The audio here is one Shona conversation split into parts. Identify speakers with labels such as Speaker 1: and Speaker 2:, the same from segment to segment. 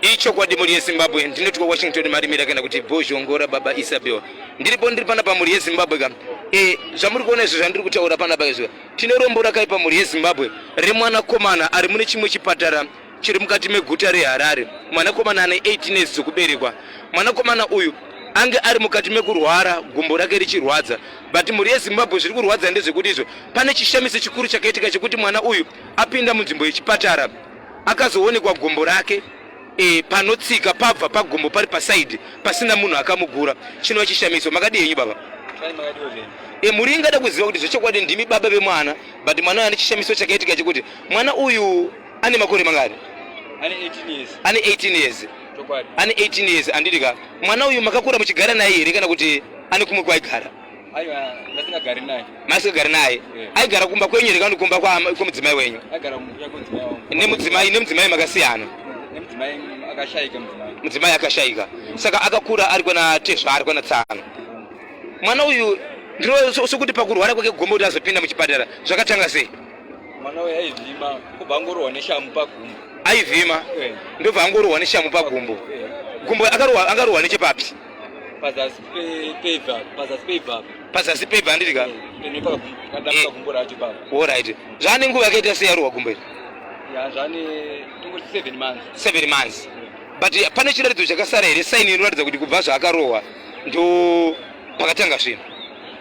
Speaker 1: Ichokwadi mhuri yeZimbabwe, ndinoti kwaWashington Marimira kana kuti Bhozhongora baba Isabel. Ndiripo ndiri panapa mhuri yeZimbabwe ka. E, zvamuri kuona izvo zvandiri kutaura panapa izvo. Tine rombo rakaipa mhuri yeZimbabwe remwanakomana ari mune chimwe chipatara chiri mukati meguta reHarare. Mwanakomana ane 18 years dzokuberekwa. Mwanakomana uyu ange ari mukati mekurwara gumbo rake richirwadza but mhuri yeZimbabwe zviri kurwadza ndezvekuti izvo pane chishamiso chikuru chakaitika chekuti mwana uyu apinda munzvimbo yechipatara akazoonekwa gumbo rake e, panotsika pabva pagumbo pari pasaidi pasina munhu akamugura chinova chishamiso. Makadii henyu baba? E, mhuri ingada kuziva kuti zvechokwadi ndimi baba vemwana but mwana uyu ane chishamiso chakaitika chekuti mwana uyu ane makore mangani?
Speaker 2: Ane 18 years.
Speaker 1: Ane 18 years. Ane 18 years anditi ka mwana uyu makakura muchigara naye here kana kuti ane kumwe kwaigara?
Speaker 2: Aiwa, ndasingagari naye.
Speaker 1: Masingagari naye?
Speaker 2: Yeah.
Speaker 1: Aigara kumba kwenyu here kana kumba kwemudzimai wenyu?
Speaker 2: Aigara kumba kwemudzimai wangu.
Speaker 1: Nemudzimai nemudzimai makasiyana?
Speaker 2: Nemudzimai akashaika mudzimai.
Speaker 1: Mudzimai akashaika. Saka akakura ari kwana tezvara kwana tsano. Mwana uyu ndino sokuti pakurwara kwake gombo kuti azopinda muchipatara zvakatanga sei?
Speaker 2: Mwana uyu aivhima kubva angorohwa neshamu pagumbo.
Speaker 1: Aivhima?
Speaker 2: Yeah.
Speaker 1: Ndobva angorohwa neshamu pagumbo.
Speaker 2: Yeah.
Speaker 1: Gumbo akarohwa angarohwa nechepapi?
Speaker 2: Pazasi pebva, pazasi pebva.
Speaker 1: Pazasi pebva handiti ka?
Speaker 2: Eh, gumbo racho baba.
Speaker 1: All right. Zvane nguva yakaita sei arohwa gumbo iri?
Speaker 2: Ya zvane tongoti 7 months.
Speaker 1: 7 months. But pane chiratidzo chakasara here sign inoratidza kuti kubva zvaakarohwa ndo pakatanga zvinhu?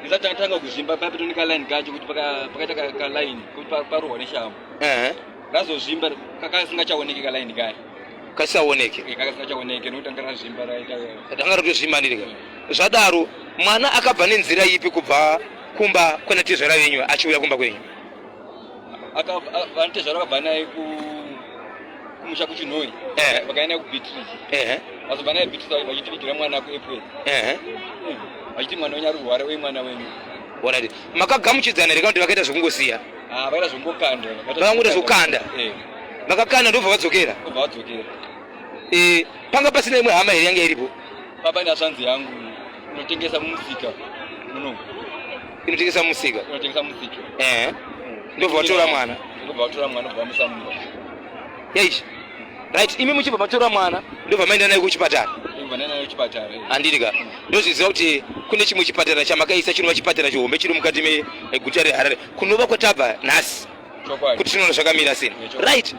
Speaker 2: Ndisatanga kuzvimba paipe tone ka line kacho kuti pakaita ka line kuti parohwa neshambo.
Speaker 1: Eh.
Speaker 2: Razozvimba kakasingachaoneki ka line kaya.
Speaker 1: Kasisaoneke.
Speaker 2: Eh, kakasingachaoneke nokuti tanga razvimba raita.
Speaker 1: Tanga ratozvimba ndiri ka. Zvadaro mwana akabva nenzira ipi kubva kumba kwana tezvara venyu achiuya kumba kwenyu?
Speaker 2: Vanotezvara vakabva naye kumusha kuChinhoyi.
Speaker 1: Eh.
Speaker 2: Vakaenda kuBeatrice.
Speaker 1: Eh.
Speaker 2: Vazobva naye Beatrice vachitivigira mwana kuApril.
Speaker 1: Eh.
Speaker 2: Vachiti mwana wenyu ari kurwara uye mwana wenyu.
Speaker 1: Alright. Makagamuchidzana here kana kuti vakaita zvekungosiya?
Speaker 2: Ah, vakaita zvekungokanda.
Speaker 1: Vakangoita zvekukanda.
Speaker 2: Eh.
Speaker 1: Vakakanda ndobva vadzokera.
Speaker 2: Ndobva vadzokera.
Speaker 1: Eh, panga pasina imwe hama here yanga iripo?
Speaker 2: Baba nehanzvadzi yangu inotengesa mumusika muno.
Speaker 1: Inotengesa mumusika?
Speaker 2: Inotengesa mumusika.
Speaker 1: Eh. Ndobva vatora mwana.
Speaker 2: Ndobva vatora mwana ndobva vamuisa mumba.
Speaker 1: Eish. Right, imi muchibva matora mwana ndobva maenda naye kuchipatara.
Speaker 2: Ndobva naenda naye kuchipatara.
Speaker 1: Handiti ka. Ndozviziva kuti kune chimwe chipatara chamakaisa chinova chipatara chihombe chiri mukati meguta reHarare kunova kwatabva nhasi.
Speaker 2: Chokwadi.
Speaker 1: Kuti tinoona zvakamira sei. Right.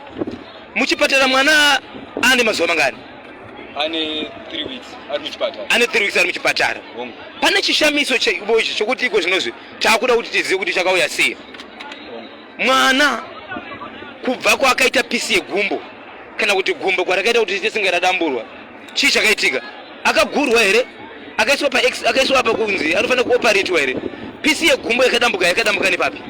Speaker 1: Muchipatara mwana ane mazuva mangani?
Speaker 2: Ane 3 weeks ari muchipatara.
Speaker 1: Ane 3 weeks ari muchipatara. Pane chishamiso chaivo ichi chokuti iko zvinozvi takuda kuti tizive kuti chakauya sei. Mwana kubva kwaakaita pisi yegumbo kana kuti gumbo kwarakaita kuti riite senge radamburwa, chii chakaitika? Akagurwa here? Akaiswa pa X, akaiswa apa kunzi anofanira kuoparetwa here? Pisi yegumbo yakadambuka yakadambuka nepapi?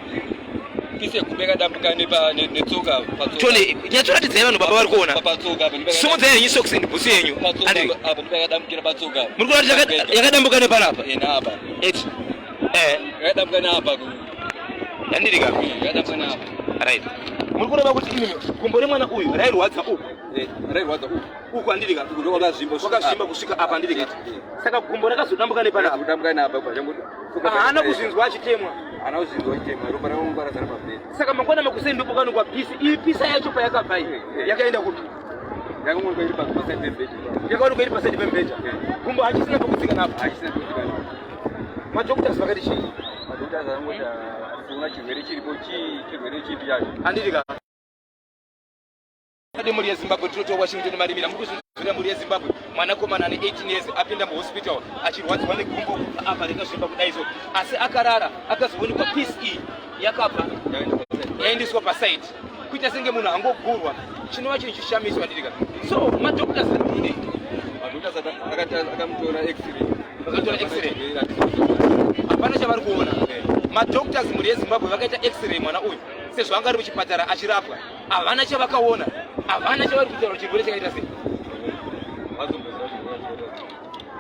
Speaker 2: Pisi yegumbo yakadambuka nepa netsoka patsoka.
Speaker 1: Tone nyatsoratidzai vanhu baba vari kuona.
Speaker 2: Patsoka apa.
Speaker 1: Simudzai henyu socks and bhutsu yenyu.
Speaker 2: Andri. Apa ndipo yakadambukira patsoka.
Speaker 1: Muri kuona kuti yakadambuka nepanapa?
Speaker 2: Eh napa.
Speaker 1: Eti. Eh.
Speaker 2: Yakadambuka napa.
Speaker 1: Yandiri ka?
Speaker 2: Yakadambuka napa.
Speaker 1: Right. Muri kureva kuti imimi gumbo remwana uyu rairwadza uku.
Speaker 2: Eh, rairwadza uku.
Speaker 1: Uku andiri ka?
Speaker 2: Uku kwakazvimba
Speaker 1: kwakazvimba kusvika apa andiri ka? Saka gumbo rakazodambuka nepanapa.
Speaker 2: Kudambuka napa
Speaker 1: haana kuzvinzwa achitemwa.
Speaker 2: Haana kuzvinzwa achitemwa. Ropa rakangwara zara pabhedhi.
Speaker 1: Saka mangwana makuseni ndipo kanokwa pisi. Iyi pisa yacho payakabva iyi yakaenda kupi?
Speaker 2: Yakaonekwa iri paside pemubhedha.
Speaker 1: Yakaonekwa iri paside pemubhedha. Gumbo hachisina pekutsika napo.
Speaker 2: Hachisina pekutsika napo.
Speaker 1: Madoctors vakati chii?
Speaker 2: Madoctors anongoti hatisi chirwere chiripo chii chirwere chipi chacho.
Speaker 1: Handiti ka? Ade mhuri yeZimbabwe tinotiwa Washington Marimira muri kuzvinzwira mhuri yeZimbabwe mwanakomana ane 18 years apinda muhospital achirwadziwa negumbo kubva apa rikazvimba kudai so asi akarara akazoonekwa piece iyi yakabva yaendeswa pasite kuita senge munhu angogurwa chinova chinhu chishamiso anditika so madoctors akadii?
Speaker 2: Madoctors akamutora x-ray.
Speaker 1: Vakatora x-ray. Hapana chavari kuona. Madoctors mhuri yeZimbabwe vakaita x-ray mwana uyu sezvo anga ari muchipatara achirapwa. Havana chavakaona. Havana chavari kutaura chirwere chakaita sei.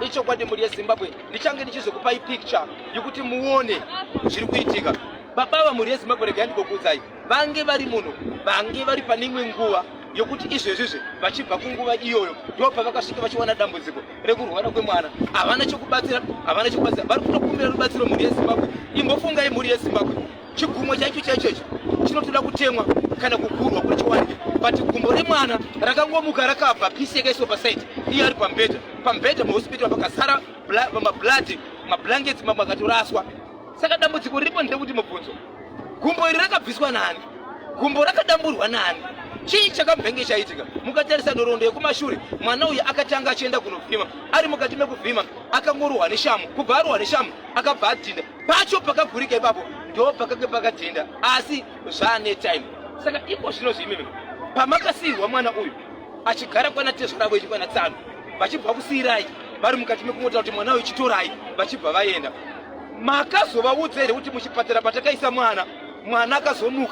Speaker 1: Ichokwadi mhuri yeZimbabwe ndichange ndichizokupai picture yekuti muone zviri kuitika. Baba ava mhuri yeZimbabwe regai ndikokuudzai vange vari munhu vange vari pane imwe nguva yokuti izvezvizvi vachibva kunguva iyoyo ndo pavakasvika vachiwana dambudziko rekurwara kwemwana. Havana chokubatsira, havana chokubatsira, vari kutokumbira rubatsiro mhuri yeZimbabwe. Imbofungai mhuri yeZimbabwe. Chigumwe chaicho chaicho ichi chinotoda kutemwa kana kugurwa kuti chiwanike, but gumbo remwana rakangomuka rakabva pisi yakaiswa pasaidi, iye ari pambedha, pambedha muhospital pakazara mablood, mablankets mamwe akatoraswa. Saka dambudziko riripo nderekuti mubvunzo, gumbo iri rakabviswa nani? Gumbo rakadamburwa nani? Chii chakambenge chaitika? Mukatarisa nhoroondo yekumashure, mwana uyu akatanga achienda kunovhima. Ari mukati mekuvhima akangorohwa neshamu. Kubva arohwa neshamu akabva adhinda. Pacho pakagurika ipapo ndo pakange pakadhinda, asi zvaane time. Saka iko zvino zvimimi pamakasiirwa mwana uyu achigara kwana tezvara venyu kwana tsano, vachibva kusiirai vari mukati mekungotaura kuti mwana uyu chitorai, vachibva vaenda, makazovaudza here kuti muchipatara patakaisa mwana, mwana akazomuka?